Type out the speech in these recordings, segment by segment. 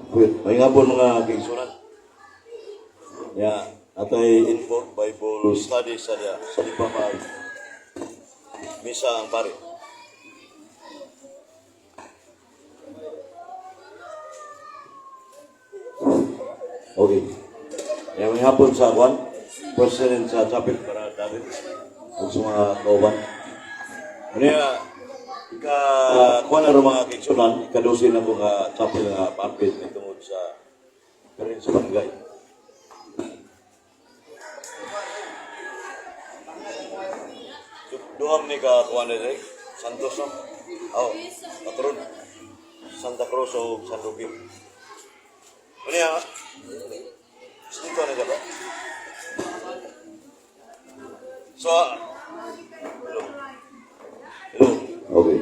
Wait, may hapon, mga kaigsuonan. Ya, atay info Bible study sa diya, sa di pa mag misa ang pare. Okay. Ya, may hapon sa kwan, President sa chapel para David ug sa mga kauban. Unya, ika kuan na ro, mga kaigsuonan, ika-12 na ko nga chapel nga paapit tungod sa karin sa barangay. Duham ni ka kuan diri, Santos, no? Oh, patron. Santa Cruz o San Roque. Unya, dito na ba? So, hello. Hello. Okay.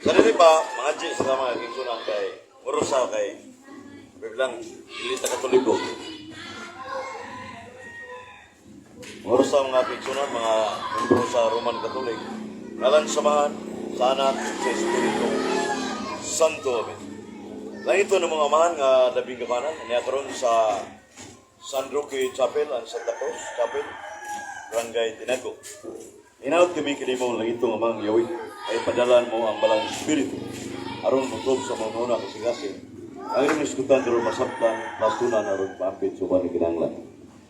Sa dili pa, mga G sa mga kaigsuonan kay Urusa kay biglang dili ta Katoliko. Urusa, mga kaigsuonan, mga membro sa Roman Catholic. Ngalan sa Amahan, sa Anak, sa Espiritu Santo. Amen. Langit ng mga amahan nga labing gamanan, niya karon sa San Roque Chapel, ang Santa Cruz Chapel, Barangay Tinago. Hinaot kami kanimo, langitong amang Yahweh, ay padalan mo ang Balang Espiritu aron motuob sa mga una kasing-kasing. Ang inyong iskutan aron masabtan, pastunan aron paapit sa uban ni kinahanglan.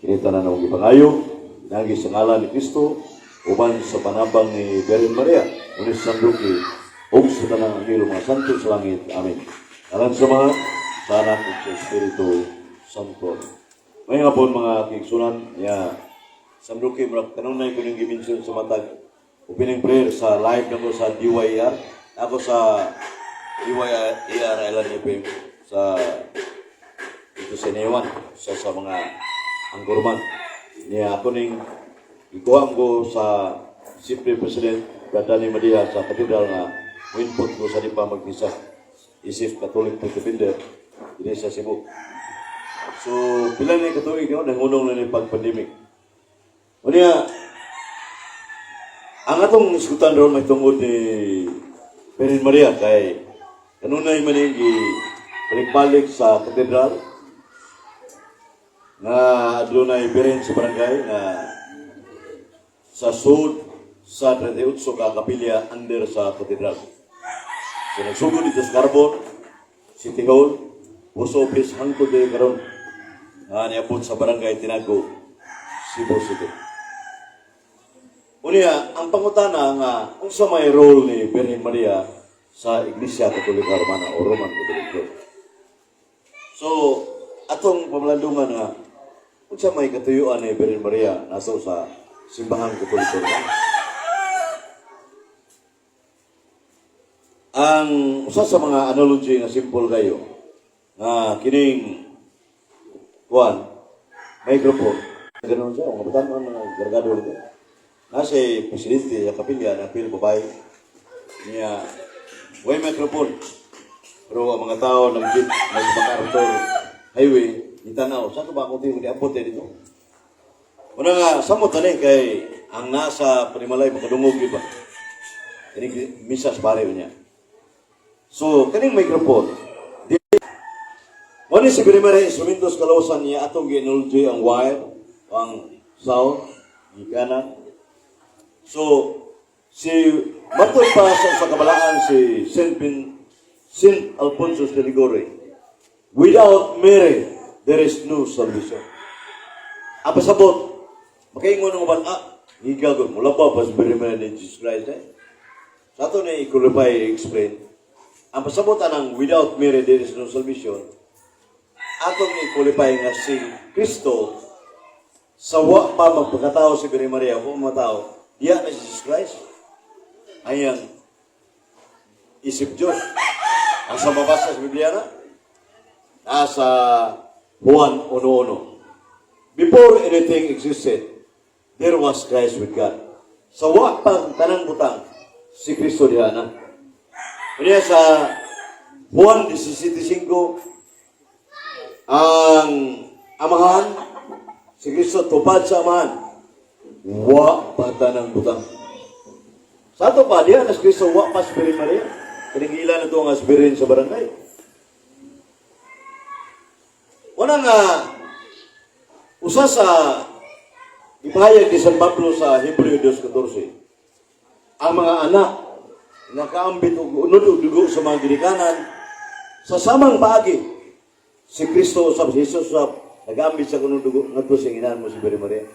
Kini tanan among gipangayo, nagi sa ngalan ni Kristo, uban sa panabang ni Birhen Maria, ug ni San Roque, ug sa tanang anghel, mga santo sa langit. Amen. Ngalan sa Amahan, sa Anak, ug sa Espiritu Santo. May hapon, mga kaigsuonan, ya, San Roque, murag kanunay ko ning gi-mention sa matag opening prayer sa live nako sa DYR. Ako sa DYR Island FM sa dito sa Newan, sa mga anchorman. Niya ako ning ikuha ko sa Siyempre President Brad Danny Madia sa katedral nga mo-input ko sa di pa magmisa isip Catholic Defender dinhi sa Cebu. So, pila ni katuig no, nahunong na ni pag-pandemic. Unya, ang atong iskutan ron may tungod ni Birhen Maria kay kanunay man ning balik-balik sa katedral nga adunay birhen sa barangay nga sa sud sa 38 ka kapilya under sa katedral. So nagsugod dito sa Carbon, City Hall, Post Office, hangtod diri karon nga niabot sa Barangay Tinago, Cebu City. Unya, ang pangutana nga unsa may role ni Birhen Maria sa Iglesia Katolika Romana o Roman Catholic Church. So, atong pamalandungan nga unsa may katuyuan ni Birhen Maria nato sa Simbahang Katoliko Romana. Ang usa sa mga analogy nga simple kayo nga kining kuan microphone, ganun siya mga batan mga gargado dito nasa presidente sa kapilya na pil babae niya, way microphone, pero ang mga tao ng jeep na sa MacArthur Highway itanaw sa ba ako di abot eh dito. Una nga samot ani kay ang nasa panimalay makadungog gyud ba kini misa sa pare niya. So kaning microphone di mo ni si Birhen Maria instrumento sa kalawasan niya. Atong gi-analogy ang wire, ang sound gikanan. So si matod pa sa kabalaan si Saint Alfonso de Liguori, "Without Mary there is no salvation." Ang pasabot, makaingon ng uban, ah, higagon, mula pa pas Birhen Maria ni Jesus Christ eh. Sa ato ni i-qualify, i-explain, ang pasabot anang "Without Mary there is no salvation," atong i-qualify nga si Kristo sa wa pa magpakatao si Birhen Maria kung matao, diya na si Jesus Christ. Ayang isip Diyos. Ang sa mabasa sa Biblia na, nasa Juan 1.1. "Before anything existed, there was Christ with God." Sa wa pang tanang butang, si Kristo diha na. Kaya sa Juan 17.5, ang Amahan, si Kristo tupad sa Amahan, wa pa tanang butang. Sa ato pa, diha na si Kristo, wa pa si Birhen Maria. Kining ila na ito ang birhen sa barangay. Una nga, usa sa ipahayag ni San Pablo sa Hebreo 2.14, ang mga anak nakaambit og unod og dugo sa mga ginikanan, sa samang paagi si Kristo usab, si Jesus usab, nag-ambit sa unod dugo ngadto sa inahan mo si Mary Maria.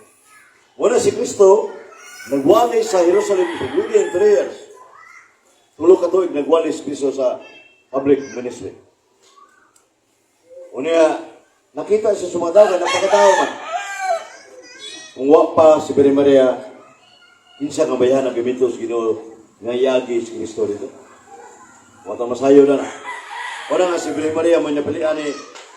Wala si Kristo nagwali sa Jerusalem for within 3 years. 3 ka tuig nagwali si Kristo sa public ministry. Unya, nakita siya sumadagan, napakatao man. Kung wa pa si Mary Maria, kinsa nga bayahan ang gamiton sa Ginoo nga iagi si Kristo dito? Wa ta masayo na na. Wala nga si Mary Maria may napilian ni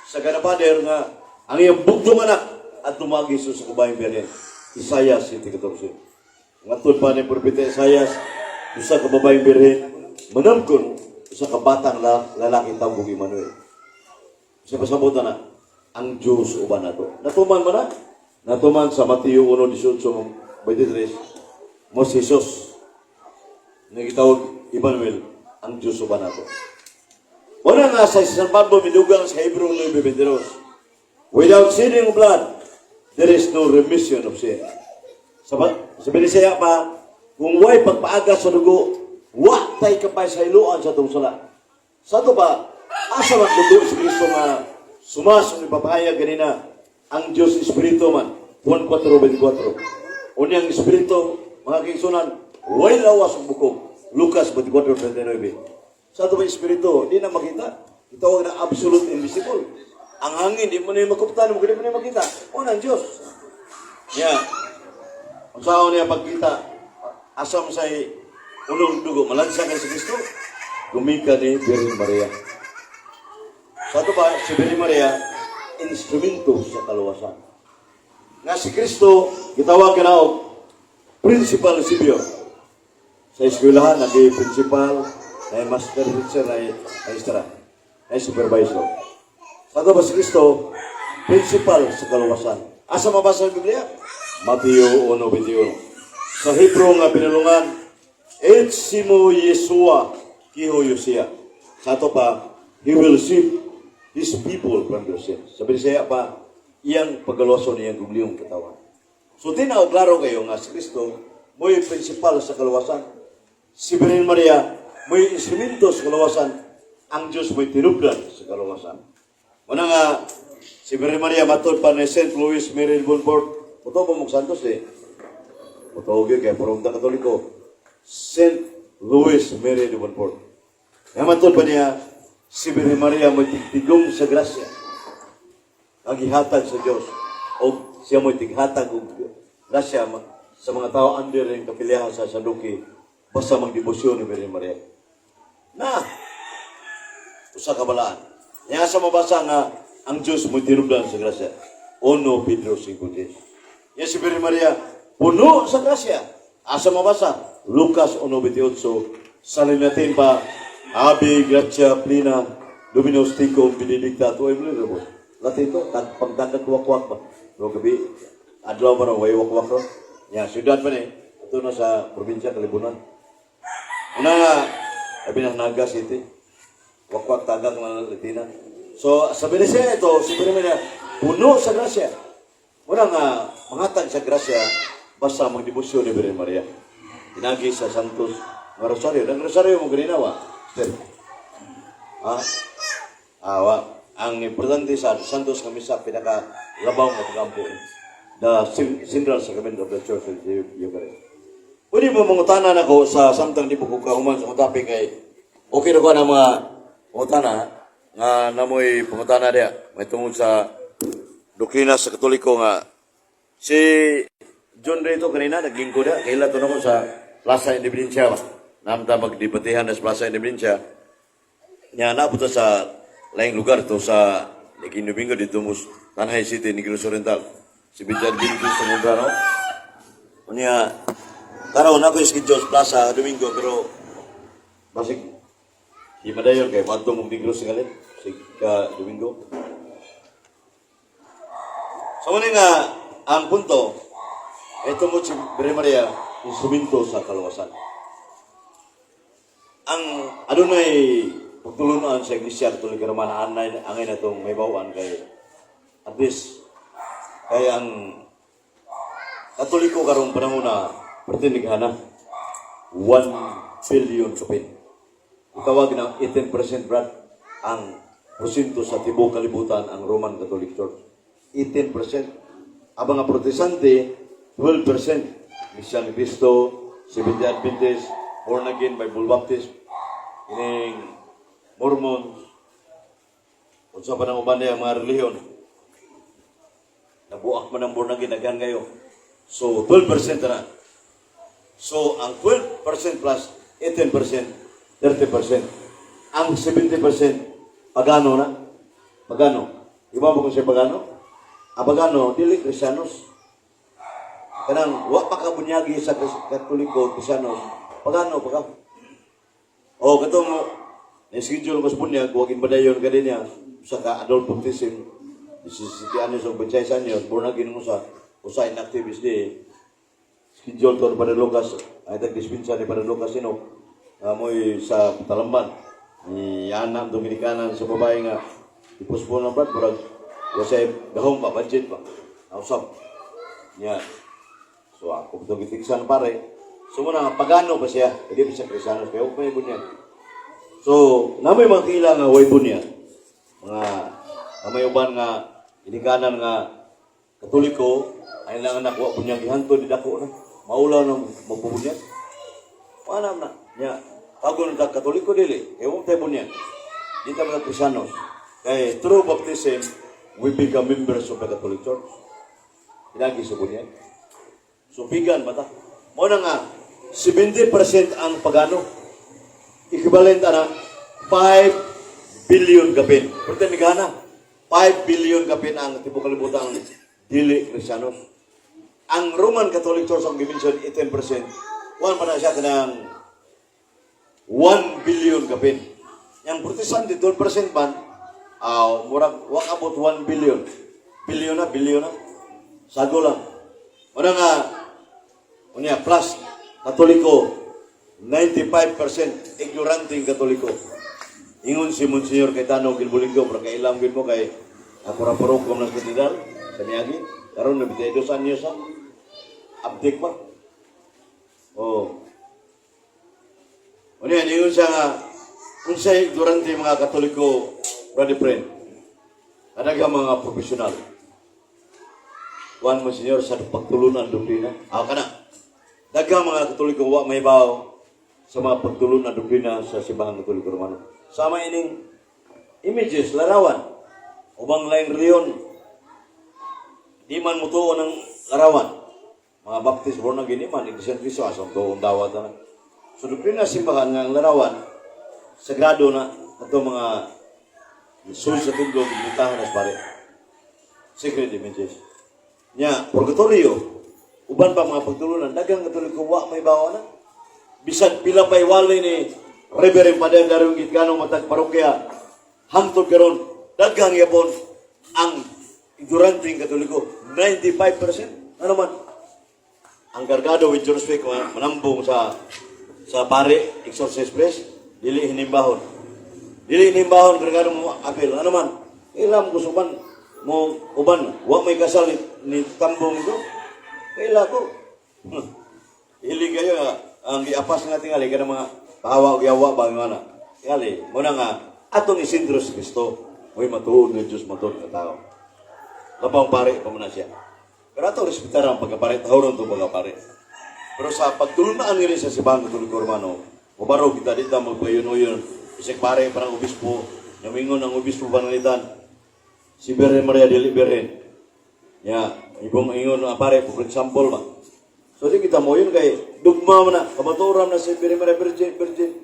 sa Ganapader nga ang iyang bugtong anak at tumagi sa kubayang birhen. Isaiah 7.14. Ngatod pa ni Propeta Isaiah, usa ka babaeng birhen, manamkon usa ka batang lalaki tawag Emmanuel. Sa pasabot na, ang Diyos uban nato. Natuman man na? Natuman sa Mateo 1:18-23. Mo si Jesus, nagitawag Emmanuel, ang Diyos uban nato. Wala nga sa San Pablo midugang sa Hebreo 9.22. Without shedding of blood, there is no remission of sin. Sa Binisaya pa, kung way pagpaaga sa dugo, wa tay kapay sa iluan sa atong sala. Sa ato ba, asa man dugo si Kristo nga sumasong ipapahayag ganina ang Diyos Espiritu man? Juan 4.24. Unyang Espiritu, mga kaigsuonan, way lawas ang bukog. Lucas 24.39. Sa ato ba Espiritu, di na makita. Itawag na absolute invisible. Ang hangin, di mo na yung makuptan, di mo na yung makita. O ang Diyos. Yeah. Ang sao niya pagkita, asam sa unong dugo, malansa kay si Kristo, gumika ni Virgin Maria. Sa ato ba, si Virgin Maria, instrumento sa kaluwasan. Nga si Kristo, gitawag ka na og principal savior. Sa eskwelahan, nag principal, na master teacher, na maestra, na supervisor. Sa ato ba si Kristo, principal sa kaluwasan. Asa mabasa ang Biblia? Mateo 1.21. Sa Hebrew nga pinulungan, Et simo Yeshua kiho Yosia. Sa ato pa, He will save His people from their sins. Sabi siya pa, iyang paggaluwason iyang gubliyong katawan. So tinaw klaro kayo nga si Kristo mo'y principal sa kaluwasan. Si Virgin Maria mo'y instrumento sa kaluwasan. Ang Diyos mo'y tinubdan sa kaluwasan. Muna nga, si Virgin Maria matod pa ni St. Louis Mary Bonport. Muto ba mong Santos eh? Muto kay purong Katoliko. St. Louis Mary de Montfort. Nga matod pa niya, si Virgin Maria mo'y tigtigong sa grasya. Ang gihatag sa Diyos. O siya mo'y tighatag og grasya sa mga tao under ang kapilyahan sa Sanduki basta magdebosyon ni Virgin Maria. Na, usa ka balaan. Niya sa mabasa nga ang Diyos mo'y tinubdan sa grasya. 1 Pedro 5.10. Yan si Virgin Maria, puno sa grasya. Asa mabasa? Lucas 1.28. Sa Latin pa, Ave gratia plena, Dominus tecum, benedicta tu in mulieribus. Latin ito, pagdagat wakwak ba? No, gabi, adlaw pa rin, way wakwak ro. Ya, syudad pa ni. Ito na sa probinsya, Kalibunan. Una nga, sabi ng Naga City. Wakwak tagak mga Latina. So, sabi niya ito, sabi niya, puno sa grasya. Una nga, mangatag sa grasya, basta magdebosyon ni Virgin Maria. Tinagi sa Santos nga Rosario. Nang Rosario mo ganina wa? Sir. Ha? Ah, wa. Ang importante sa Santos nga misa, pinaka labaw nga pagampo. The central sacrament of the Church of the Eucharist. Pwede mo mangutana nako sa samtang di po ko kahuman sa topic kay okay na ko na mga pangutana nga namoy pangutana diya may tungod sa doktrina sa Katoliko nga si John Rito kanina naglingkod dia kaila to nako sa Plaza Independencia ba namta magdebatihan sa Plaza Independencia nya napunta sa laing lugar to sa naging Domingo dito mo Tanjay City, Negros Oriental, si Bijan Bintu sa Mumbrano. Unya karon ako schedule sa Plaza Domingo pero basig di madayon kay madto mong Negros ngalit sig ka Domingo. So muna nga ang punto ito mo si Birhen Maria, instrumento sa kaluwasan. Ang adunay pagtulunan sa Iglesia Katolika Romana anay angay na itong may bawaan kay At least, kaya ang Katoliko karong panahon na pertindighana, 1 billion kapin. Itawag na 18%, Brad, ang porsyento sa tibuok kalibutan ang Roman Catholic Church. 18%. Ang mga Protestante, 12%. Iglesia ni Cristo, Seventh Adventist, Born Again, Bible Baptist, ining Mormons, unsa pa nang uban niya mga relihiyon. Nabuak man ang born again, daghan kayo. So, 12% na. So, ang 12% plus 18%, 30%. Ang 70%, pagano na. Pagano. Iba mo kung siya pagano? Ang pagano, dili Kristiyanos. Kanang, wa pa kabunyagi sa Katoliko, Kristiyanos. Pagano pa ka. O, katong ni-schedule ko sa bunyag, wagin ba dayon ka din niya, sa ka adult baptism, 17 anos o 26 anyos, born again mo sa, usa inactive is di, schedule to ni Padre Lucas, ay tag-dispensa ni Padre Lucas sino, mo'y sa Talamban, ni Ana Dominicana sa babae nga, ipospon ng brad, murag, wasay gahom pa, budget pa, nausap. Niya. So ako itong gitiksan pare. So muna, pagano pa siya, hindi pa siya Kristiyanos, kaya huwag may bunyag. So, namoy mga kaila nga way bunyag. Mga namay uban nga inikanan nga Katoliko, ay lang anak wa bunyag gihantod di dako na. Maulaw na magbubunyag. Paano na? Nya, tagon ta Katoliko dili, kay wa tay bunyag. Di ta mga Kristiyanos. Kay through baptism, we become members of the Catholic Church. Pinagi sa bunyag. So, pagan ba ta? Mo na nga, 70% ang pagano. Equivalent ana 5 billion kapin. Pero ni gana, 5 billion kapin ang tibuok kalibutan dili Kristiyanos. Ang Roman Catholic Church ang gimension 18%. Kuan pa na siya kanang 1 billion kapin. Yang Protestante 12% man, murag wa abot 1 billion. Billion na, billion na. Sago lang. Muna nga, unya, plus, Katoliko, 95% ignorante yung Katoliko. Ingon si Monsignor Cayetano Gilbolingo, para kailam gid mo kay ako ra paroko ng katedral sa Miagi. Karon 92 anyos ha. Abdik pa. Oh. Unya, ingon siya nga, unsay ignorante mga Katoliko, brother friend, kadaghang mga profesional. Kuan mo, Senyor, sa pagtulunan doktrina. Ako ka na. Daghang mga Katoliko wa may baw sa mga pagtulunan doktrina sa Simbahan Katoliko Romano. Sama ining images, larawan. Ubang laing reliyon, di man mo tuon ng larawan. Mga Baptist born again man, Iglesia ni Cristo, asang tuon dawat na. So doktrina simbahan nga ang larawan, sagrado na ato mga sul sa tindog, ginitahan na sa pare. Sacred images. Nya, purgatorio, uban pa mga pagtulunan, daghang Katoliko wa may bawa na. Bisan pila pa'y wali ni Reverend Padre Dario Gitgano matag parokya, hangtod karon daghang yapon ang ignoranteng Katoliko, 95%. Ano man? Ang kargado with George Week, manambong sa pare, exorcist priest, dili hinimbahon. Dili hinimbahon, kargado mo apel. Ano man? Ilam ko suban mo uban, wa may kasal ni tambong ito. Kaila ko. Hili kayo nga, ang giapas nga tingali kanang mga pahawa o giawa ba nga na. Tingali, muna nga atong isintro si Kristo. Mo'y matuod nga Diyos, matuod nga tao. Labang pare pa man na siya. Pero ato respetar ang pagkapare, tahuron itong pagkapare. Pero sa pagtulunaan nga rin sa Simbahan Katoliko Romano, mabaro kita dito magpayon-uyon. Isang pare parang obispo, namingon ang obispo pananglitan, si Birhen Maria dili Birhen. Ya, ibong ingon ang pare, for example ba. So di kita mo yun kay dugma man na, kamatuoran na si Birhen Maria Virgin, Virgin.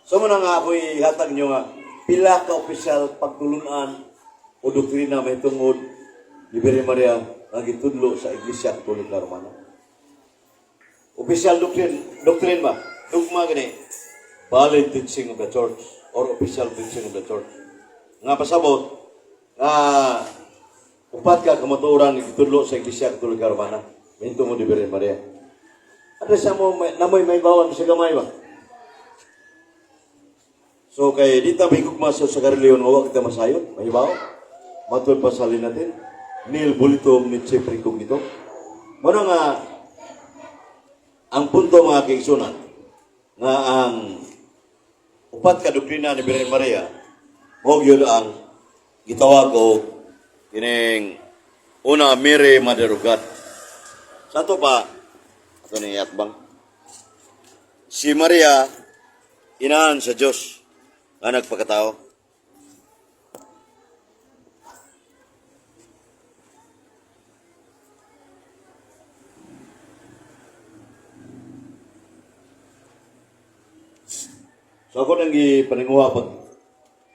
So mo na nga ako ihatag nyo nga, pila ka opisyal pagtulunan o doktrina may tungod ni Birhen Maria nga gitudlo sa Iglesia Katolika Romana. Official doctrine, doctrine ba? Dugma gani. Valid teaching of the church or official teaching of the church. Nga pasabot, nga upat ka kamatuoran nga gitudlo sa Iglesia Katolika Romana. May tungod ni Birhen Maria. Ano sa mo, may, namoy may bawan sa gamay ba? So kay di ta may gugma sa reliyon nga wa kita masayod, may bawo. Matod pa sa natin, nil volitum neque praecognito. Mao nga ang punto, mga kaigsunan, nga ang upat ka doktrina ni Birhen Maria mao gyud ang gitawag og kining una, Mary, Mother of God. Sa ato pa, ato ni atbang si Maria, inahan sa Dios nga nagpakatao. So ako nang gipaninguha pag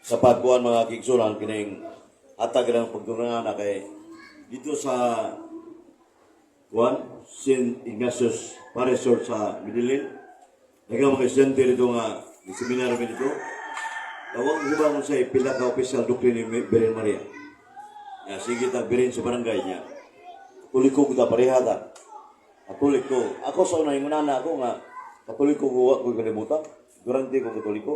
sa pagkuan, mga kaigsunan, kining hatag ng pagtulungan na kay dito sa kuan St. Ignatius Parish Church sa Medellin. Daghang mga estudyante dito nga seminar mi dito. Tawag ko ba kung sa pila ka official doctrine ni Birhen Maria. Ya, sige ta birin sa barangay niya. Katoliko ko ta, pareha ta. Katoliko. Ako sa una, ingon na ako nga Katoliko ko, wa ko kalimutan. Durante ko Katoliko.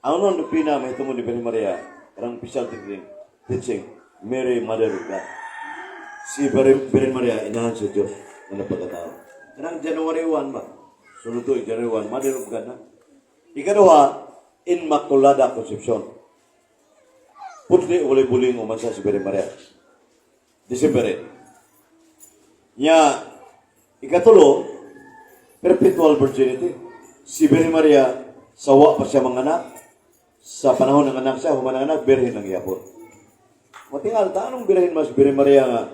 Ang unang doktrina may tungod ni Birhen Maria, karang official teaching, Mary, Mother of God. Si Birhen Maria, inahan sa Diyos na napagkatao. Kanang January 1 ba? Sunod to, January 1, Mother of God na. Ikaduha, Immaculada Concepcion. Putli walay buling umansa si Birhen Maria. December 8. Nya, ikatulo, perpetual virginity. Si Birhen Maria, sawa pa siya manganak. Sa panahon ng anak siya, human anak, birhen ang gihapon. Matingal, ta anong birhen mas Birhen Maria nga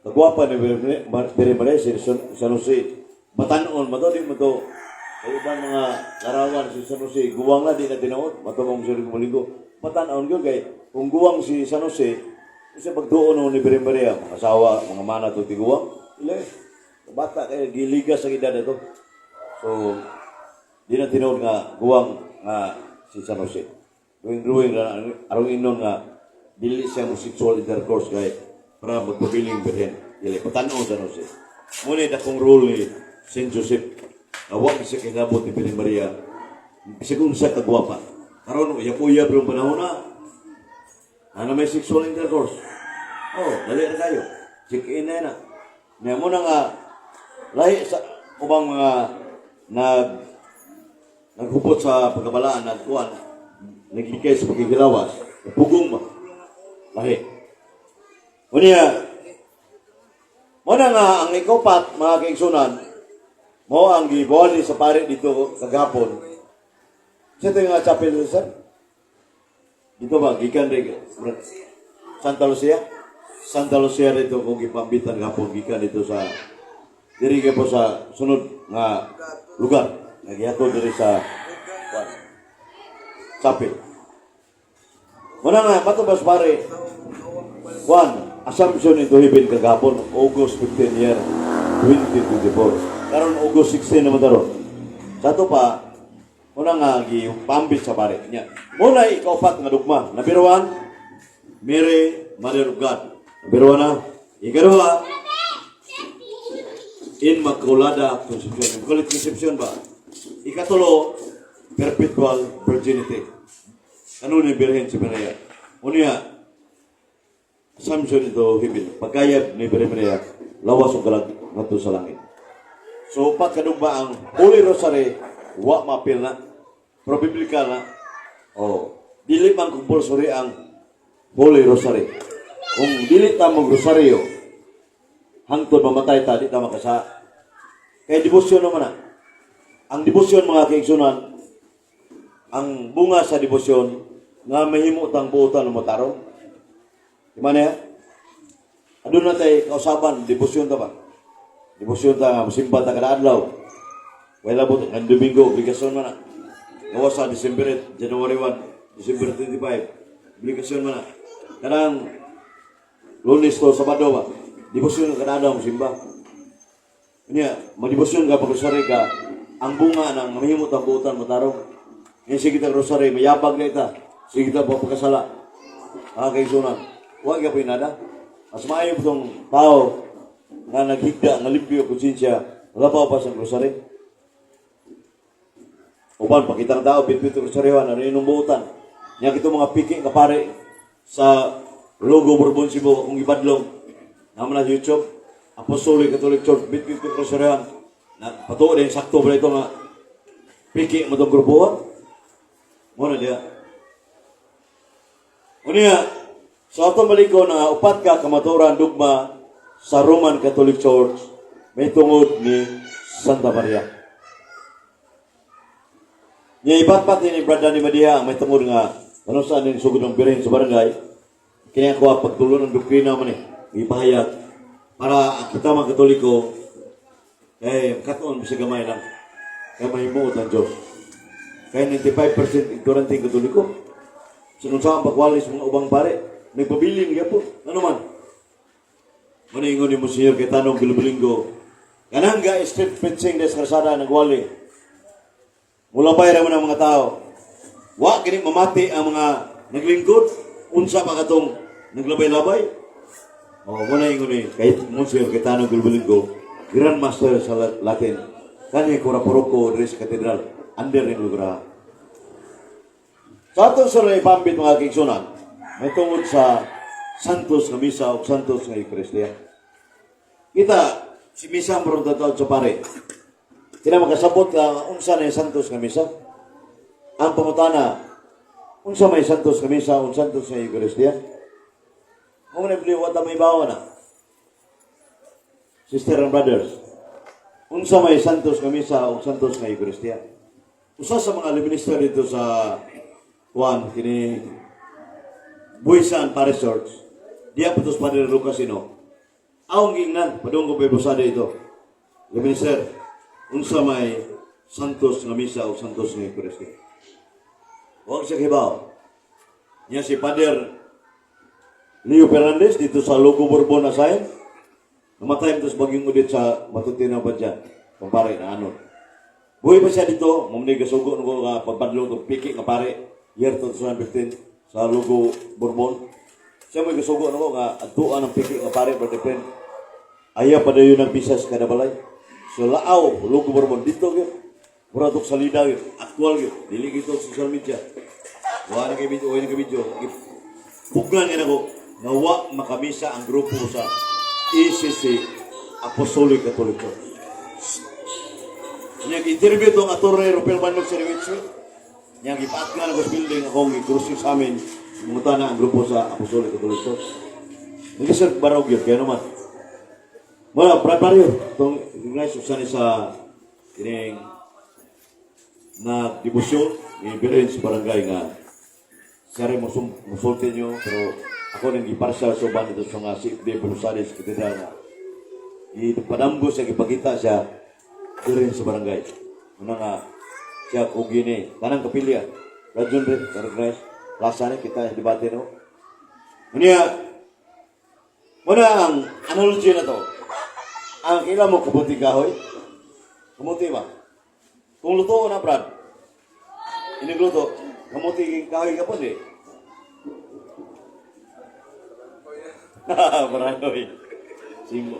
kagwapa ni Birhen Maria, si San Jose. Batanon, mato di mo to. Kay ibang mga larawan si San Jose, guwang na di na tinuod, mato mong siya muligo. Batanon yun kay kung guwang si San Jose, kasi pagtuon ni Birhen Maria, mga asawa, mga mana to tiguwang, ila eh. Bata kay giligas sa edad na to. So, di na tinuod nga guwang nga si San Jose. Drawing-drawing ra aron inon nga dili siya mo sexual intercourse kay para magpabiling birhen. Dili patan-on San Jose. Muna dakong role ni Saint Joseph. Nga wa siya kinabot ni Birhen Maria. Bisag unsa kagwapa. Karon uyab-uyab yung panahon na. Ana may sexual intercourse. Oh, dali na kayo. Check in na na. Nya mo na nga lahi sa ubang mga naghupot sa pagkabalaan at kuan naglikay sa pagkikilawas, pugong ba lahi. Unya, muna nga ang ikopat, mga kaigsunan, mo ang giboli sa pare dito kagapon sa ito nga chapel, sir, dito ba gikan rin Santa Lucia, Santa Lucia dito kung gipambitan gapon gikan dito sa diri kay po sa sunod nga lugar nagihatod diri sa kuan, chapel. Muna nga, matubas pare, one, Assumption into Heaven kagapon, August 15 year 2024. Karon August 16 naman taron. Sa ato pa, muna nga gipambit sa pare niya. Muna ikaupat nga dugma. Number one, Mary, Mother of God. Number one na. Ikaduha, Immaculada Conception. Immaculate Conception ba? Ikatulo, perpetual virginity. Ano ni Birhen si Maria? Unya, Assumption into Heaven. Pagkayab ni Birhen Maria, lawas o kalag ngadto sa langit. So, pagkadugma ang Holy Rosary, wa mapil na. Pero biblical na. Oh, dili man compulsory ang Holy Rosary. Kung dili ta mag rosaryo, hangtod mamatay ta, di ta makasa. Kay debosyon naman na. Ang debosyon, mga kaigsunan, ang bunga sa debosyon, nga mahimo tang buotan ng matarong. Di ba niya? Aduna tay kausaban, debosyon ta ba? Debosyon ta nga mosimba ta kada adlaw. Wala labot ang Domingo, obligasyon man na. Gawas sa December 8, January 1, December 25, obligasyon man na. Kanang Lunes to Sabado ba? Debosyon ka kada adlaw mosimba. Niya, magdebosyon ka, pag-rosary ka, ang bunga ng mahimot ang buotan matarong. Ngayon, sige ta rosary, mayabag na ita. Sige ta pagkasala. Mga kaigsunan, huwag ka po nada. Mas maayo itong tao nga naghigda, nga limpyo konsensya, wala pa pa sa rosary. Uban, pakita ng tao, bitbit rosaryohan, ano yung buotan. Niya kito mga piki nga pare sa Logo Bourbon Cebu akong ibadlong. Naman na YouTube. Apostolic Catholic Church, bitbit ko krosyahan. Na patuo din sakto ba ito nga piki mo tong grupo. Muna diya. Unya, sa atong baliko na upat ka kamatuoran, dugma sa Roman Catholic Church may tungod ni Santa Maria. Nya ibatbat ni Brother ni Madia ang may tungod nga ano saan din sugod ng birin sa barangay. Kini ako ang pagtulo ng doktrina man eh. Ipahayag para kita mga Katoliko eh katuon sa gamay lang. Kaya mahimuot ang Diyos. Kaya 95% ignorante ang Katoliko. Sunod sa ang pagwali sa mga ubang pare, may pabilin gyapon. Ano man? Maningon ni Monsignor Cayetano Gilobulingo. Kanang ga street preaching des kalsada nagwali. Mulabay ra man ang mga tao. Wa gini mamati ang mga naglingkod, unsa pa katong naglabay-labay. Oh, mo na ingon ni kay Monsignor Cayetano Gilobulingo, Grand Master sa Latin. Kani kura paroko diri sa katedral, under ning lugar. Sa atong sa ipambit, mga kaigsunan, may tungod sa Santos nga Misa o Santos nga Eucharistia. Kita, si Misa ang marong sa pare. Kina makasabot ka, unsa na yung Santos nga Misa? Ang pangutana, unsa may Santos nga Misa o Santos nga Eucharistia? Mo na believe what may bawa na. Sister and brothers, unsa may Santos nga Misa o Santos nga Eucharistia? Usa sa mga minister dito sa Juan, kini Buisan Parish Church, diya po to sa Padre Lucas Ino. Awong gingnan, padung ko pa Bosada ito. Minister, unsa may Santos nga Misa o Santos nga Eucharistia? Huwag siya kibaw. Niya si Father Leo Fernandez dito sa Logo Bourbon Asayan. Namatay ito sa bagyong udit sa Matutina ba dyan? Kumpare na ano. Buhi pa siya dito, mamuni gasugo nung nga pagbadlong itong piki nga pare, year 2015 sa Logo Bourbon. Siya may gasugo nako nga adtuan ng piki nga pare, brother friend. Ayaw pa dayon ng bisas kada balay. So laaw, Logo Bourbon dito gyud. Mura tok salida gyud, actual gyud. Dili gito sa social media. Wa na kay video, wa na kay video. Pugnan nga nako nga wa makamisa ang grupo sa ACC, Apostolic Catholic Church. Niya interview tong attorney Rupel Bandog sa Richmond. Niya gipaat nga sa building akong i-cross sa amin. Munguta na ang grupo sa Apostolic Catholic Church. Nag-sir barog yun, kaya naman. Wala, Brad Mario, itong recognize usan ni sa kining na debosyon ni Birin sa barangay nga siya rin musulti nyo, pero ako nang giparsa sa uban dito sa nga si De Buenos Cathedral nga ipadamgo siya, gipakita siya diri sa barangay. Una nga siya kung gini tanang kapilya Rajon rin recognize plaza ni kita debate no. Unya muna ang analogy na to, ang ila mo kabuti kahoy, kamuti ba kung luto na, Brad, inigluto kamuti kahoy ka po di. Baranoy. Sim,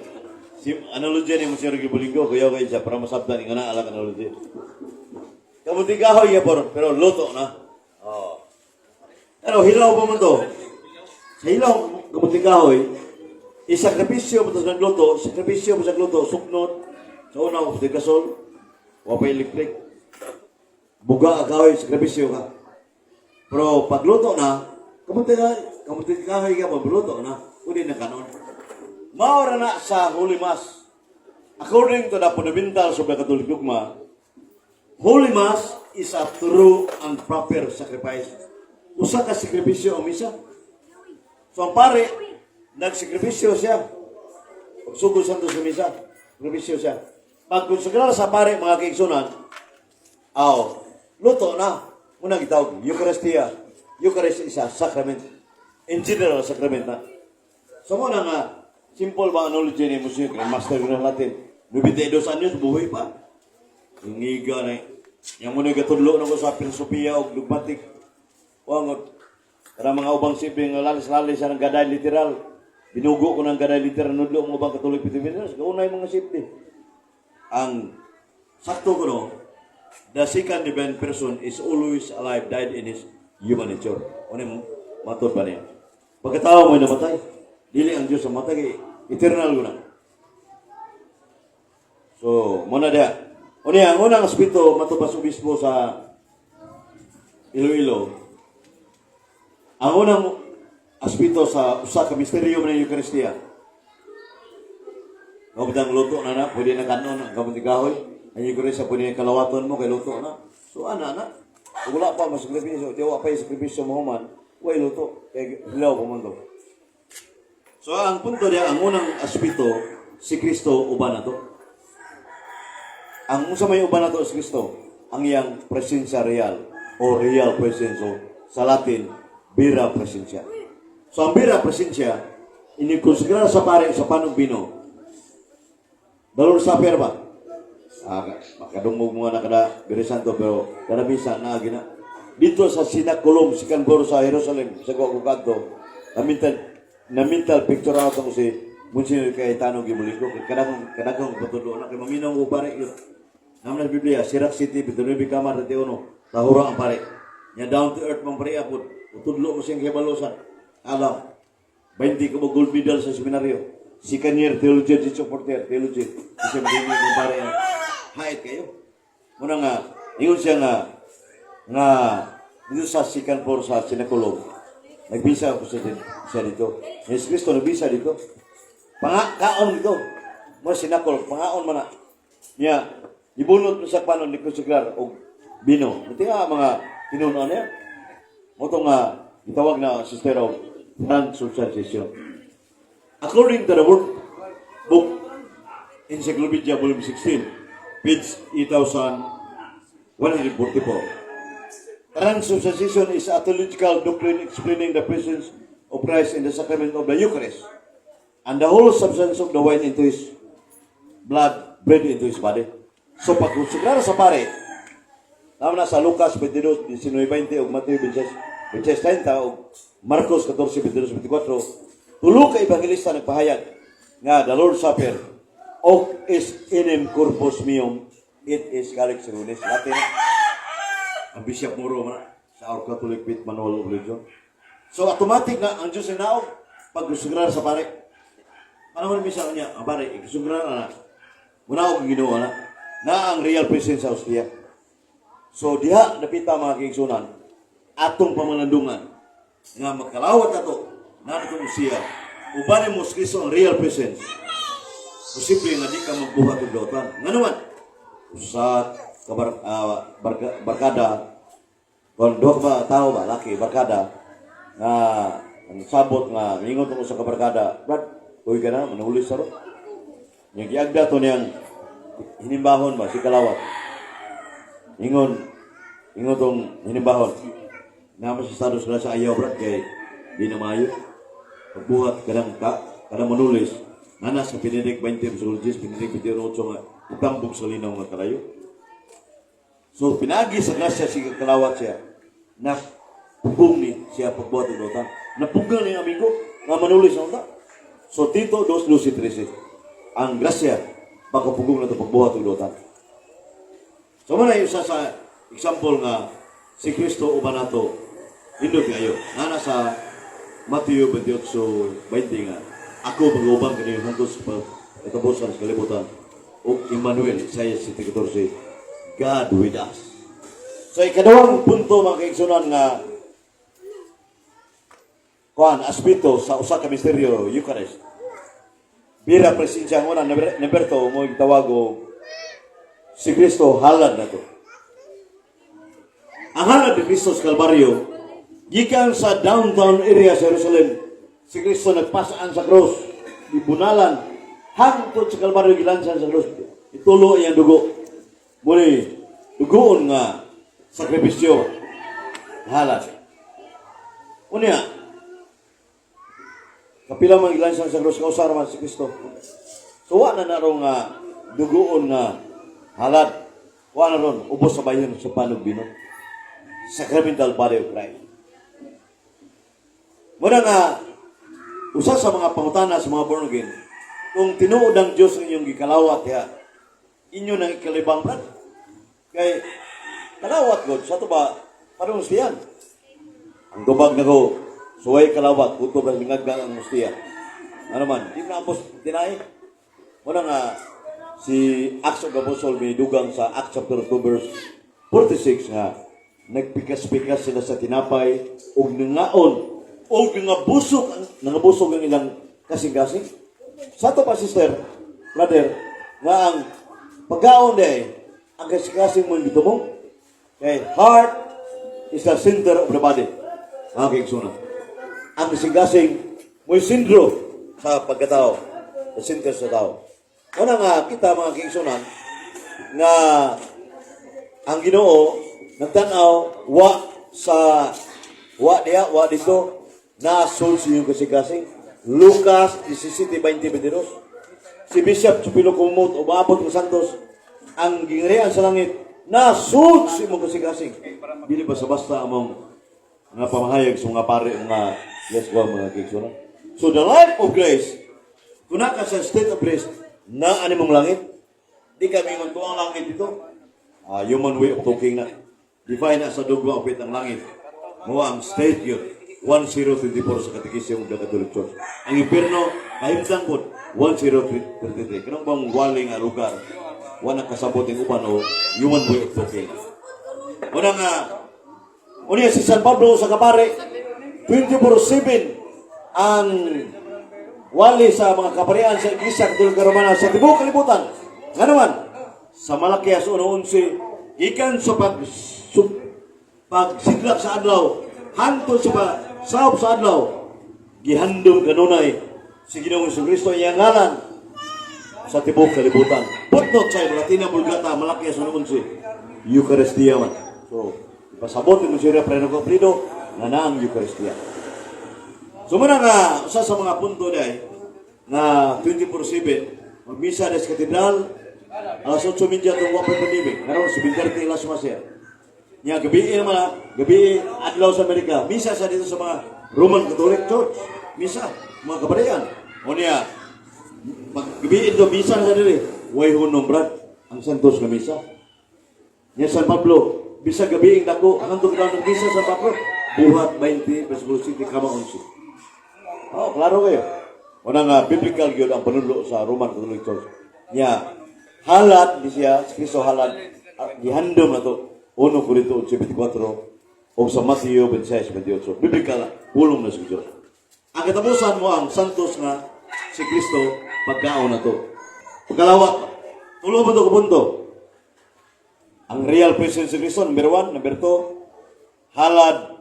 analogy ni Monsignor Gibulingo, kuya ko siya, para masabtan, nga na alang analogy. Kamuti kahoy ya por, pero luto na. Oh. Ano, hilaw pa man to. Sa hilaw, kamuti kahoy, isakripisyo mo to sa nagluto, sakripisyo mo sa nagluto, suknot, sa una, mo gasol, wa pa electric. Buga ang kahoy, sakripisyo ka. Pero pagluto na, kamuti kahoy ka, pagluto na, uli na kanon. Maura na sa Holy Mass. According to the fundamentals of the Catholic dogma, Holy Mass is a true and proper sacrifice. Usa ka sakripisyo ang misa. So ang pare, nagsakripisyo siya. Pagsugod santo sa misa, sakripisyo siya. Pag konsagrar sa pare, mga kaigsunan, aw, luto na. Muna gitawag, Eucharistia. Eucharist is a sacrament. In general, sacrament na. So mo na nga, simple ba analogy ni Monsignor, kay master na natin. 92 anyos, buhay pa. Ingiga na eh. Yang muna gatudlo na ko sa filosofiya o dogmatic. Wang, para mga ubang sibling, nga lalis-lalis siya ng gaday literal. Binugo ko ng gaday literal, nudlo ang ubang Katolik Pilipinas. Kaunay mga sibling. Ang sakto ko no, the second divine person is always alive, died in his human nature. Ano yung matod ba niya? Pagkatao mo'y namatay. Dili ang Diyos ang matay kay eternal guna. So, muna diha. Unya, ang unang aspeto matubas obispo sa Iloilo. Ang unang aspeto sa usa ka misteryo man ng Eucharistia. Mao bitang luto na na, pwede na kanon ang kamunti kahoy. Ang Eucharistia pwede na kalawaton mo kay luto na. So ana na. Kung wala pa masakripisyo, di wa pa yung sakripisyo mo man, way luto kay hilaw pa man to. So ang punto niya, ang unang aspeto, si Kristo uban na to. Ang unsa may uban na to si Kristo, ang iyang presensya real o real presence o sa Latin, vera presentia. So ang vera presentia, inikonsidera sa pare sa pan ug bino. Dalor sa ba? Ah, makadungog mga na kada Biyernes Santo, pero kada misa na gina. Dito sa Sinakulong, si Canboro sa Jerusalem, sa Guaguagadto, na mental picture out ako si Monsignor Cayetano Gimuligo. Kay kadagong patudlo na kay maminaw ko pare yun. Naman sa Biblia, Sirac City, 29 Kamar, 31, tahura ang pare. Nya down to earth mang pare apod. Utudlo mo siyang kibalosan. Alam, 20 ko mo gold medal sa seminaryo. Second year theology, dito fourth year theology. Kasi magiging kong pare yan. Hait kayo. Muna nga, ingon siya nga, nga, dito sa second floor sa Sinakulong, nagbisa ako sa, siya dito. Yesu Cristo nagbisa dito. Panga, kaon dito. Mo sinakol, pangaon man na. Niya, ibunot mo sa panon ni konsekrar og bino. Ito nga mga tinunan niya. Mo to nga, gitawag na sister of transubstantiation. According to the World Book Encyclopedia, Volume 16, page 8144. Transubstantiation is a theological doctrine explaining the presence of Christ in the sacrament of the Eucharist and the whole substance of the wine into His blood, bread into His body. So pag sa pare, tama na sa Lucas 22, 19, ug Mateo 26, 26, 30, ug Marcos 14, 22, 24, tulo ka ebanghelista nagpahayag nga the Lord's Supper, "Hoc est enim corpus meum, it is calix sanguinis." Latin. Ang Bishop Muro man sa Our Catholic Faith Manual of Religion. So automatic na ang Diyos ay naog pag kusugrar sa pare. Ano man misa niya, ang pare, ikusugrar na na. Munaog ang Ginoo na. Na ang real presence sa hostia. So diha napita, mga kaigsunan, atong pamalandungan nga makalawat ato na natong usiya. Uban mo sa Kristo ang real presence. Posible nga di ka magbuhat og dautan. Nga naman, usa ka barkada, kung duha ka ba tao ba, laki, barkada, nga ang sabot nga, mingon tungkol sa kabarkada, "Brad, uy ka na, manahuli sa ro." Yung giagda to niyang hinimbahon ba, si Kalawat. Ingon tong hinimbahon, "Naman sa Estados na sa ayaw, Brad, kay di na maayo. Pagbuhat ka ng ka, kanang manulis, nana sa Pininik 20, Psikologist, Pininik 28 nga, itambog sa linaw nga kalayo." So, pinagi sa grasya si Kalawat siya, na pugong ni siya pagbuhat ng utang. Napugong ni amigo, nga manulis ang utang. So, Tito 2, 12, 13. Ang grasya, makapugong na ito pagbuhat ng utang. So, muna yung isa sa example nga, si Kristo uban nato, nindot kayo. Nana sa Matthew 28, 20 nga, "Ako mag-ubang kaniyo hangtod sa katapusan sa kalibutan." O Emmanuel, Isaiah 7:14, God with us. So ikaduhang punto, mga kaigsunan, nga kuan aspeto sa usa ka misteryo Eucharist. Vera presensya ang una, Neberto mo tawag og si Kristo halad na to. Ang halad ni Kristo sa Kalbaryo, gikan sa downtown area sa Jerusalem, si Kristo nagpasaan sa krus, ibunalan, hangtod sa Kalbaryo gilansan sa krus, itulo iyang dugo. Muni, dugoon nga sakripisyo, halad. Unya, kapila man gilansan sa krus, kausar man si Kristo. So, wa na naroon nga dugoon nga halad. Wa na ron, ubos sa bayon sa pan ug bino. Sacramental body of Christ. Muna nga, usa sa mga pangutana sa mga born again, kung tinuod ang Diyos ang inyong gikalawat ya, inyo nang ikalibang, brad. Kay, kalawat God, sa to ba, parang siyan. Ang tubag na ko, Suway kalawat, kutob ang lingaggang ang hustiya. Ano man, di na ambos tinai. Muna nga, si Acts of the Apostle may dugang sa Acts chapter 2 verse 46 nga nagpikas-pikas sila sa tinapay ug nangaon ug nangabusog ang ilang kasing-kasing. Sa ato pa, sister, brother, nga ang pagkaon day, ang kasing-kasing mo yung mo. Kay heart is the center of the body. Mga kaigsunan. Ang kasing-kasing mo'y sentro sa pagkatao. The center sa tao. Una nga, kita, mga kaigsunan, nga ang Ginoo nagtanaw wa sa wa diya wa dito nasol sa iyong kasing-kasing. Lucas 17:20-22. Si Bishop Chupilo Kumot o maabot ng Santos ang gingharian sa langit nasud sa imong kasing-kasing. Dili ba sa basta among mga pamahayag sa mga pare, mga yes wa, mga kaigsunan. So the life of grace, kung ka sa state of grace na ani mong langit, di kami ingon tuang langit ito. Ah, human way of talking na. Define as a dogma of faith ang langit. Mo ang state yun. 1024 sa Catechism of the Catholic Church. Ang impierno, kahimtang po, 1033. Kanang bang wali nga lugar, wala kasabot ng uban o human way of talking. Una nga, una si San Pablo sa Kapare, 24-7 ang wali sa mga kaparian sa Iglesia Katolika Romana sa tibuok kalibutan. Nga naman, sa Malakias 1:11, gikan sa pagsidlak sa adlaw, hangtod sa pagsawop sa adlaw, gihandom kanunay si Ginoong Kristo iyang ngalan sa tibuok kalibutan. Footnote sa Latina Vulgata, Malakias 1:11, Eucharistia man. So, ipasabot ni Monsignor Preno Prido nga naang Eucharistia. So muna nga, usa sa mga punto dahil nga 24-7, magmisa sa katedral, alas 8:30 itong wapay pandemic. Ngayon, 7:30 alas masya. Nya, gabi naman na, gabi adlaw sa Amerika, misa sa dito sa mga Roman Catholic Church. Misa, mga kabarayan. O niya, pag gabi ito, misa na sa dili. Way hunong, brad, ang Santos nga misa. Nya San Pablo, bisag gabi ang dako, ang hantog daw ng misa San Pablo, Buhat 20, versikulo 7, kama 11. Oh, klaro kayo. Una nga, biblical yun ang panudlo sa Roman Catholic Church. Nya, halad ni siya, si Kristo halad, gihandom na to, 1 Corinto 8:24, o sa Mateo 26:28. Biblical, pulong na sa Diyos. Ang katapusan mo ang santos nga si Kristo pagkaon na to. Pagkalawat, tulo mo to kapunto. Ang real presence si Kristo, number 1, number 2, halad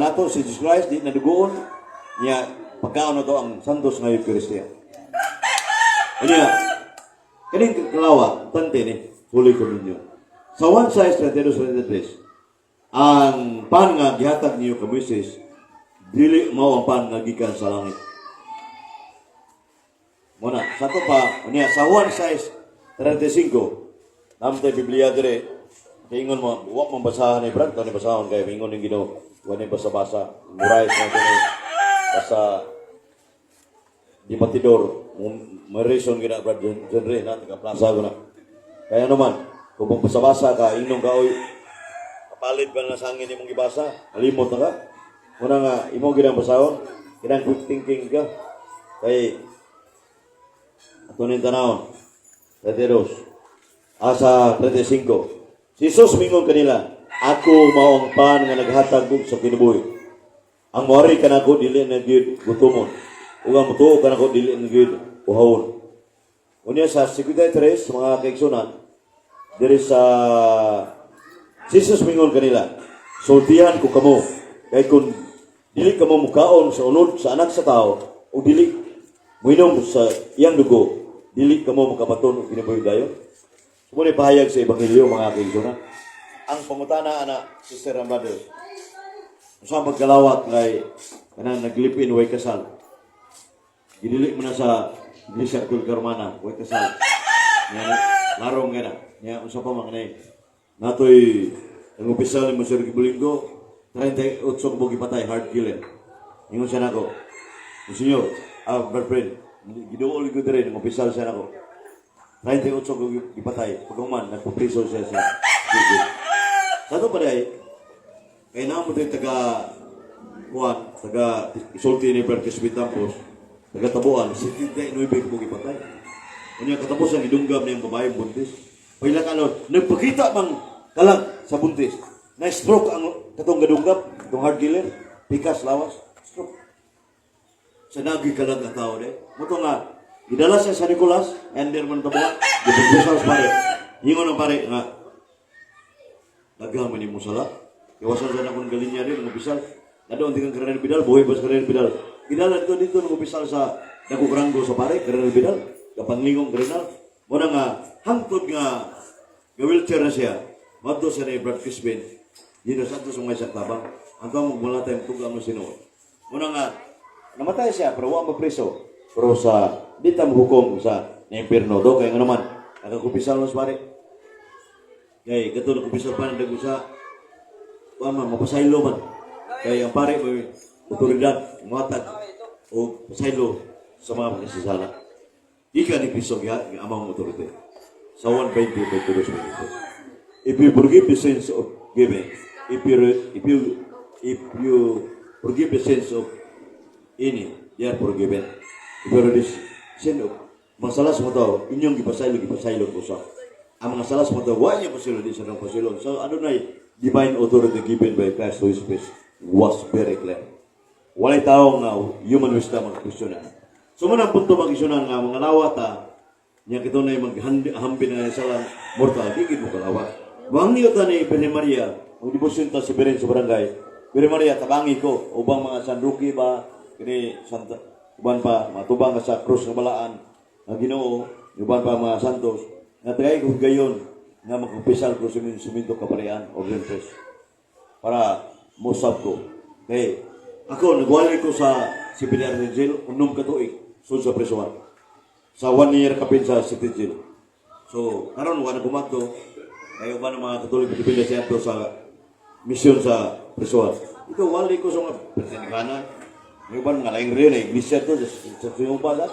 nato si Jesus Christ, di nadugoon, niya, pagkaon na to ang santos nga Eucharistia. Unya, kaning kalawa, tante ni, Holy Communion. Sa 1 6, 32, 33, ang pan nga gihatag niyo kay Moises, dili mao ang pan nga gikan sa langit. Muna, sa to pa, unya, sa 1 6, 35, namtay Biblia dire, ingon mo, wa man basahan ni Brad, ni basahon kay ingon ning Ginoo, wa ni basa-basa, memorize na kini, basta di patidor, may reason gina Brad Genre na taga plaza ko na. Kaya naman, kung magbasa-basa ka, ingnon ka, oy, kapalit ba na sa hangin imong gibasa? Kalimot na ka. Muna nga, imong ginang basahon, kinang quick thinking ka. Kay, ato ning tanawon, 32, asa 35. Si Jesus mingon kanila, "Ako mao ang pan nga naghatag og sa kinabuhi. Ang moari kanako dili na gyud gutomon. Ug ang mutuo kanako dili na gyud uhawon." Unya sa 53, mga kaigsunan, diri sa si Jesus mingon kanila, "Sultihan ko kamo, kay kung dili kamo mukaon sa unod sa Anak sa Tao, o dili muinom sa iyang dugo, dili kamo makabaton og kinabuhi dayon." So, muna pahayag sa Ebanghelyo, mga kaigsunan. Ang pangutana ana, sister and brother, sa pagkalawat kay kanang naglipin way kasal. Gidili mo na sa Iglesia Katolika Romana, way kasal. Nya larong nga na. Nya unsa pa man kanay natoy ang opisyal ni Monsignor Gibulingo, 38 ka buok gipatay, hard killer. Ingon siya nako, "Monsignor, brother friend, giduol ko dire ng opisyal siya nako. 38 ko gipatay. Paghuman, nagpapriso siya sa Gilgit." Sa ito pa rin, kay namo tayo taga kuan, taga isulti ni Brad Crispin Tampos, taga Tabuan, 79 ko gipatay. Unya katapusan gidunggab niyang babae buntis. Pila ka nagpakita mang kalag sa buntis. Na stroke ang katong gadunggab, katong hard killer, pikas lawas, stroke. Sa nagi kalag ang tao de. Muto nga gidala siya sa Nicolas, ender man tabuan, giproposal sa pare. Ingon ang pare nga daghang man nimo sala. Iwasan sa akong galinya rin, ng opisyal. Nado ang tingang Colonel Vidal, buhay pa sa Colonel Vidal. Gidala dito dito ng opisyal sa Dagokranggo sa pare, Colonel Vidal, kapanglingong Colonel. Muna nga, hangtod nga, nga wheelchair na siya, madto siya ni Brad Crispin, dito sa ato sa mga isang tabang, ang tawag magmula tayong tugang mo sinuot. Muna nga, namatay siya, pero wa mapreso. Pero sa, di ta hukom sa na impierno do, kaya nga naman, nakakumpisal mo sa pare. Kay kato nakumpisal pa ng sa kuan man, mapasaylo man. Kay ang pare may otoridad, muhatag o pasaylo sa mga makasasala. Ika ni Kristo giha ang amang otorite. Sa 1:20, 22, 22. If you forgive the sins of giving, if you forgive the sins of any, they are forgiven. If you the sin of mga sala sa mga tao, inyong gipasaylo, gipasaylo ko sa. Ang mga sala sa mga tao, wa niya pasaylo, di sa nang pasaylo. So, adunay divine authority given by Christ to His priest was very clear. Walay tao nga human wisdom ang question na. So, muna ang punto mag-isyonan nga mga lawata, niya kito na maghambin na sa lang mortal, di gid mo kalawat. Mangniyo ta ni Birhen Maria, ang debosyon ta si Birhen sa barangay, Birhen Maria, tabangi ko, ubang mga San Roque ba, kini Santa, uban pa, matubang ka sa krus nga balaan, nga Ginoo, uban pa mga santos, nga tagay ko gayon, nga magkumpisal ko sa suminto kaparian, o priest, para musab ko. Kay, ako, nagwali ko sa CBDR jail, 6 ka tuig, sud sa presuhan. Sa one year kapin sa city jail. So, karon wala kumato, kayo ba ng mga Katoliko Pilipinas siya sa misyon sa presuhan. Ito, wali ko sa mga presidente. May uban mga laing rin, iglesia to, sa Singapore ba?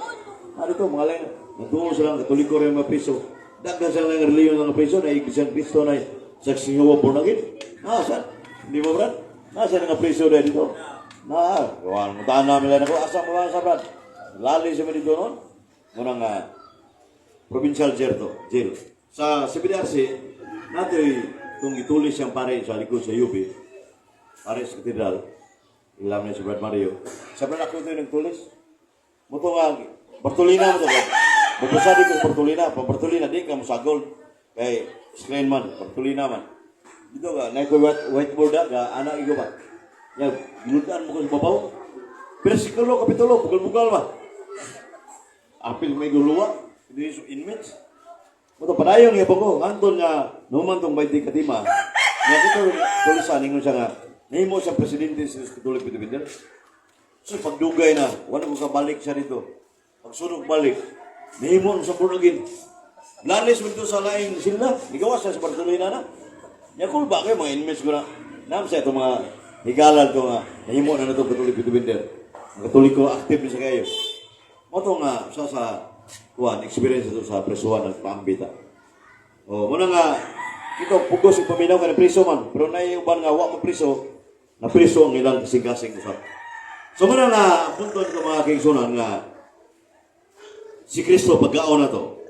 Ah, dito, mga laing, nagtuo silang Katoliko rin mga priso. Daghan sila ng reliyon ng mga priso, na iglesia ng Kristo na sa Singapore born again. Ah, saan? Hindi mo, Brad? Nasa nga priso na dito? Na, gawan mo tahan namin lang ako. Asa mo ba sa Brad? Lali siya dito noon. Muna nga, provincial jail to, jail. Sa CBDRC, natoy itong itulis siyang pare sa likod sa UP, pare sa katedral, ilam niya si Brad Mario. Sa Brad ako ito yung nagtulis. Muto nga, Bartolina mo to ba? Mapasadi ko sa Bartolina. Pa Bartolina, di ka musagol. Kay screen man, Bartolina man. Dito ka, na ko whiteboard ka, anak igo ba? Ya, ginutaan mo ko sa babaw. Versikulo, kapitulo, bugal-bugal ba? Apil may guluwa, hindi yung inmates. Muto padayon nga ko, nganton nga numan tong 20 katima. Nga dito tulisan ingon siya nga nahimo sa presidente sa Catholic Defender. So pagdugay na, wala ko kabalik siya dito. Pagsunog balik, nahimo sa born again. Lalis mo dito sa laing sila, nigawas siya sa Bartolina na. Nya kulba kayo mga inmates ko na. Nam sa ito mga higalan ko nga nahimo na na itong Catholic Defender. Ang Katoliko active na siya kayo. Mo to nga sa kuan experience ito sa presuhan ng paambita. Oh, muna nga ito pugos ug paminaw ka na priso man, pero nay uban nga wa mo priso, na priso ang ilang kasing-kasing usab. So muna nga ang punto nito, mga kaigsunan, nga si Kristo pagkaon na to.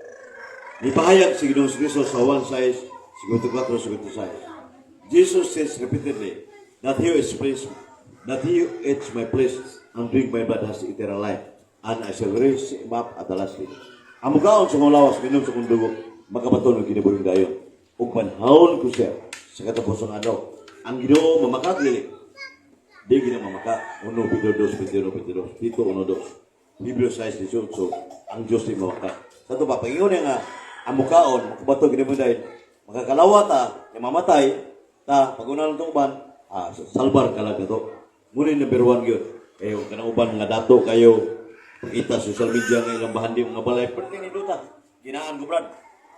Nipahayag si Ginoong Kristo sa 1 6, 54, 56. Jesus says repeatedly that he is place, that he who eats my flesh and drink my blood has eternal life, and I shall raise him up at the last day. Ang mukaon sa kong lawas, minom sa kong dugo, makabaton og kinabuhing dayon. Ug banhawon ko siya sa katapusang adlaw. Ang Ginoo mamaka dili. Di gina mamaka. 1 Pedro 2, 21, 22, Tito 1, 2. Hebrews 6, 18, ang Diyos di mamaka. Sa ito pa, pangingon niya nga, ang mukaon, makabato kinabuhing dayon, makakalawa ta, nga mamatay, ta, pag una lang itong uban, salbar ka lang ito. Ngunit number one yun. Kayo, kanang uban, mga dato kayo, pakita social media nga ilang bahandi mga balay, pero ni duta. Ginaan ko, Brad.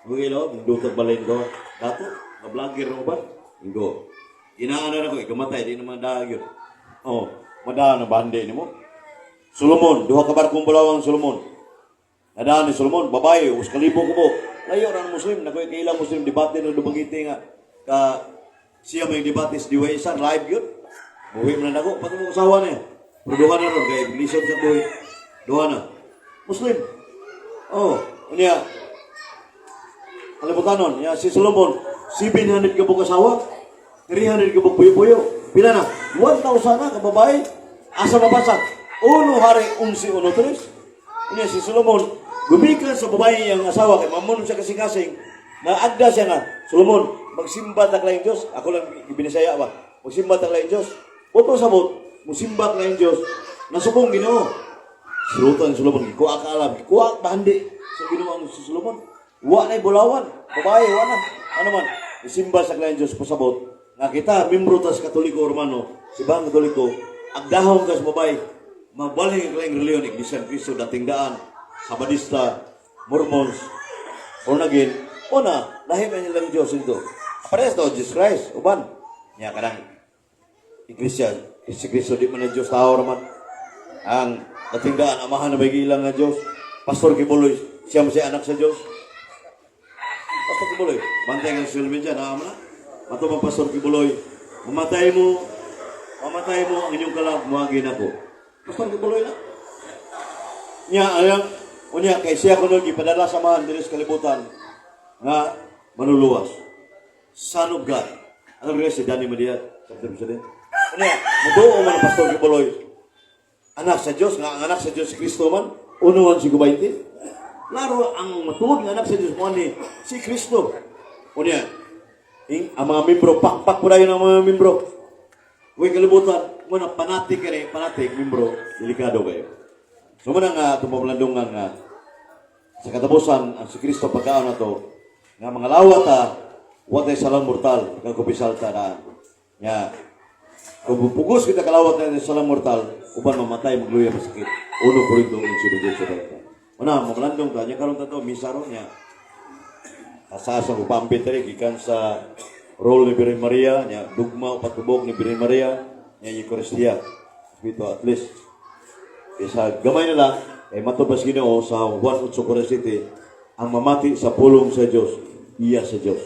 Okay, lo, duta balay ko. Dato, nga vlogger ng uban. Ingo. Ginaan na ako, ikamatay, di naman daag yun. Oh, madaan ang bahandi nimo. Solomon, duha ka barkong bulawang Solomon. Nadaan ni Solomon, babae, us kalibo ko po. Layo ra ng Muslim, nakoy kailang Muslim debate no Dumaguete nga ka siya may debate sa DYSR live yun. Buhi man na nako, pati mo asawa niya. Pero duha na ron, kay lisod sa buhi. Duha na. Muslim. Oh, unya. Kalibutanon, ya si Solomon, 700 ka buok asawa, 300 ka buok puyo-puyo. Pila na? 1,000 na ka babae. Asa mabasa? 1 Hari 11:1-3. Unya si Solomon, gumikan sa babae iyang asawa, kay mamon siya kasing-kasing, naagda siya nga, "Solomon, magsimba ta laing Diyos." Ako lang ibinisaya ba? "Magsimba ta laing Diyos." Boto sabot, musimba laing Diyos, nasukong Ginoo. Silutan si Solomon, gikuha ka alam, gikuha bahandi sa Ginoo ang si Solomon. Wa na bulawan, babae, wa na. Ano man, isimba sa laing Diyos pasabot, nga kita, membro ta sa Katoliko Romano, Simbahang Katoliko, agdahong ka sa babae, mabalhin ang laing reliyon, Iglesia ni Cristo, Dating Daan, Sabadista, Mormons, born again, una, lahi man nilang Diyos ito. Parehas daw, Jesus Christ, uban. Nya kanang Iglesia, si Cristo di man ang Diyos, tao raman. Ang Dating Daan, amahan na may ilang nga Diyos. Pastor Quiboloy, siya mo siya anak sa Diyos. Pastor Quiboloy, bantay ng social media, naama na. Mato man Pastor Quiboloy, mamatay mo ang inyong kalag, muagin ako. Pastor Quiboloy na. Nya, ayang, unya, kay siya kuno gipadala sa man diri sa kalibutan nga manuluwas. Son of God. Ano rin si Danny Madiat, chapter 7. Unya, mutuo man ang Pastor Quiboloy. Anak sa Diyos, nga ang anak sa Diyos si Kristo man, 1:1-5. Klaro, ang matuod nga anak sa Diyos mo ni si Kristo. Unya, ang mga membro, pakpak po dayon ang mga membro. Uy, kalibutan, muna panatik ka ni, panatik, membro, delikado kayo. So muna nga itong pamalandungan nga sa katapusan, ang si Kristo pagkaon na to, nga mga lawat ta, watay salang mortal, kagkupisal ta na, nga, kung pugos kita kalawat na salang mortal, uban mamatay, magluya masakit. 1 Korinto 11:28. Una, mamalandong ta, niya karon ta to, misa ron niya. Asa sa upambit rin, gikan sa role ni Birhen Maria, niya, dugma o patubok ni Birhen Maria, niya Eucharistia. Ito at least, isa gamay na lang, kay matubas Ginoo sa Juan 8:47, ang mamati sa pulong sa Dios, iya sa Dios.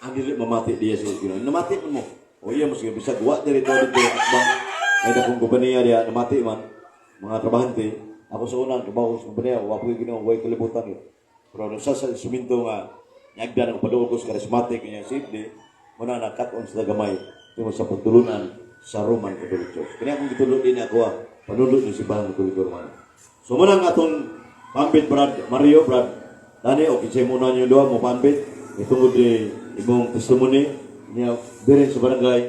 Ang dili mamati, diya sa Ginoo. Namati man mo. O iya mo sige bisag wa diri to dito akbang ay dakong kompanya diya namati man mga trabahante. Ako sa unang trabaho sa kompanya, wa ko Ginoo, way kalibutan yun. Pero nung sa suminto nga nyagda ng paduol ko sa charismatic niya safety, muna na cut on sa gamay tungod sa pagtulunan sa Roman Catholic Church. Kaya akong gitulo din ako ah, panulo ni Simbahan Katoliko Romano. So muna nga atong pambit, Brad Mario, Brad Dani, o kinsay muna niyo duha mo pambit itungod di imong testimony niya diri sa barangay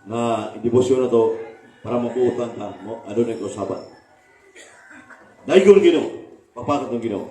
nga idebosyon na to para mabuotan ta mo adunay kausaban. Daygon Ginoo, papakat ng Ginoo.